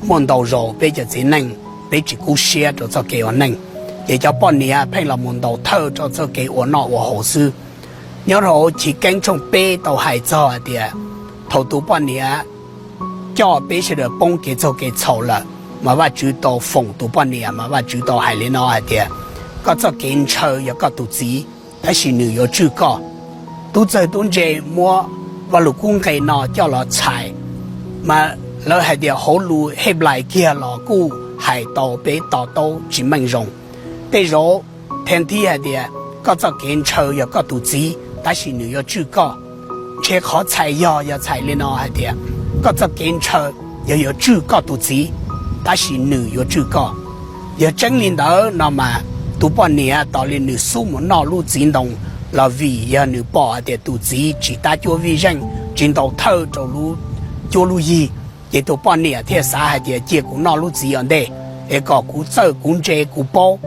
muaj ntau zaus peb cov txiv neej peb tsis kub siab rau txoj kev ua neej, ces cov poj niam pheej los mus ntaus thawj rau txoj kev ua noj ua haus xwb. Nyob rau Chiv Keeb tshooj peb tau hais txog hais tias thaum tus poj niam coj peb sawv daws poob kev txaug kev txhaum lawm, mas Vajtswv tau foom tus poj niam, mas Vajtswv tau hais li no hais tias, koj txoj kev ntshaw yog koj tus txiv, tab sis nws yuav tswj koj. Tub txawg tub ntse muab Vajluskub nqe no coj los txhais, mas lawv hais tias hauv lus Henplais kiag los kuj hais tau peb to taub tsis meej zoo. Tej zaum then thiab hais tias koj txoj kev ntshaw yog koj tus txiv, tab sis nws yuav tswj koj. Ntshe qhov txhais yog, yog txhais li no hais tias koj txoj kev ntshaw yog yuav tswj koj tus txiv, tab sis nws yuav tswj koj. Yog tseeb li ntawd no mas tus poj niam tos li nws xub mus noj lub txiv ntoo los vim yog nws pom hais tias tus txiv tsis tab cuab vij zeej, tsis ntaus thawj rau lub cuab lub yig, ces tus poj niam thiaj xav hais tias cia kuv noj lub txiv ua ntej, es kom kuv txawj kuv ntse kuv paub,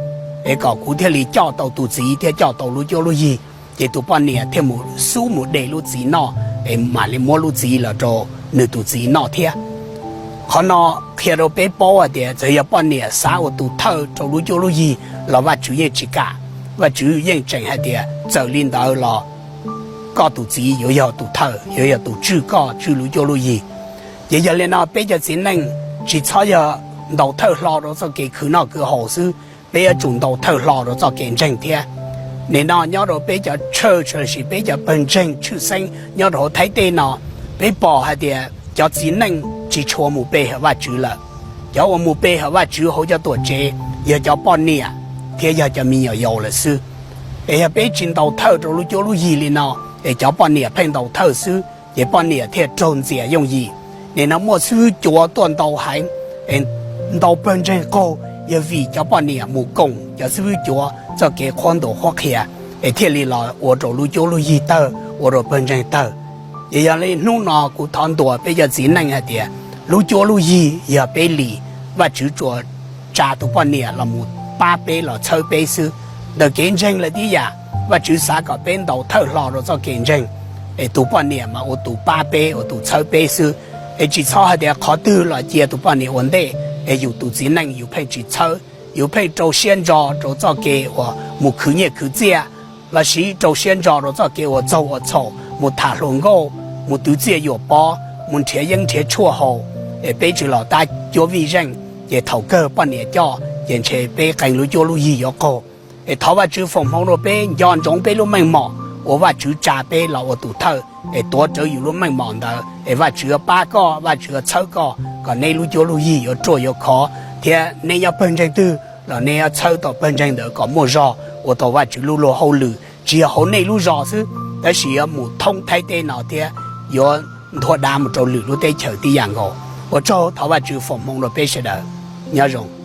es kom kuv thiaj li coj tau tus txiv thiab coj tau lub cuab lub yig. Ces tus poj niam thiaj mus xub mus de lub txiv noj, es mam li muab lub txiv los rau nws tus txiv noj thiab. Qhov no qhia rau peb paub hais tias txawm yog poj niam xav ua tus thawj rau lub cuab lub yig los Vajtswv yeej tsis kam. Vajtswv yeej tseem hais tias txawm li ntawd los koj tus txiv yuav yog tus thawj, yuav yog tus tswj koj tswj lub cuab lub yig. Ces yog li no peb cov txiv neej tsis txhob yog ntaus thawj hlo rau txoj kev khwv noj khwv haus xwb, peb yuav tsum ntaus thawj hlo rau txoj kev ntseeg thiab. Nim no nyob rau peb cov church lossis peb cov pawg ntseeg tshwj xeeb nyob rau hauv Thaib teb no, peb pom hais tias cov txiv neej tsis tshua mus pe hawm Vajtswv lawm. Cov uas mus pe hawm Vajtswv hauv cov tuam tsev yog cov poj niam thiab yog cov me nyuam yaus lawm xwb. Es yog peb tsis ntaus thawj rau lub cuab lub yig li no, es cov poj niam pheej ntaus thawj xwb, ces poj niam thiaj raug ntxias yooj yim. Nim no muaj xib hwb cuav tuaj ntau heev, es ntau pawg ntseeg qaug yog vim cov poj niam mus koom cov xib hwb cuav txoj kev qhuab ntuas qhuab qhia, es thiaj li los ua rau lub cuab lub yig tawg, ua rau pawg ntseeg tawg. Ces yog li hnub no kuv thov ntuas peb cov txiv neej hais tias lub cuab lub yig yog peb li, Vajtswv tsuas tsa tus poj niam los mus pab peb los txhawb peb xwb. Ntawm kev ntseeg lawm tib yam, Vajtswv xav kom peb ntaus thawj hlo rau txoj kev ntseeg, es tus poj niam mas ua tus pab peb ua tus txhawb peb xwb. Es tsis txhob hais tias qhov twg los cia tus poj niam ua ntej, es yus tus txiv neej yus pheej tsis txhawb, yus pheej rau siab ntso rau txoj kev uas mus khwv nyiaj khwv txiaj, lossis rau siab ntso rau txoj kev ua txaug ua txhaum, mus tham hluas nkauj, mus twv txiaj yuam pov, mus nrhiav yeeb nrhiav tshuaj haus, es peb tsis los tab cuab vij zeej, ces thaum kawg poj niam coj ces ntshe peb qee lub cuab lub yig yuav qaug. Es thov Vajtswv foom hmoov rau peb nco ntsoov peb lub meej mom uas Vajtswv tsa peb los ua tus thawj, es tuav rawv yus lub meej mom ntawd, es Vajtswv yuav pab koj, Vajtswv yuav txhawb koj kom neb lub cuab lub yig yuav ruaj yuav khov, thiab neb nyob pawg ntseeg twg los neb yuav txhawb tau pawg ntseeg ntawd kom muaj zog ua tau Vajtswv lub luag hauj lwm, tsis yog hauv nej lub zos xwb, tab sis yuav mus thoob Thaib teb no thiab yuav nthua dav mus rau lwm lub teb chaws tib yam nkaus. Ua tsaug, thov Vajtswv foom hmoov rau peb sawv daws. Nyob zoo.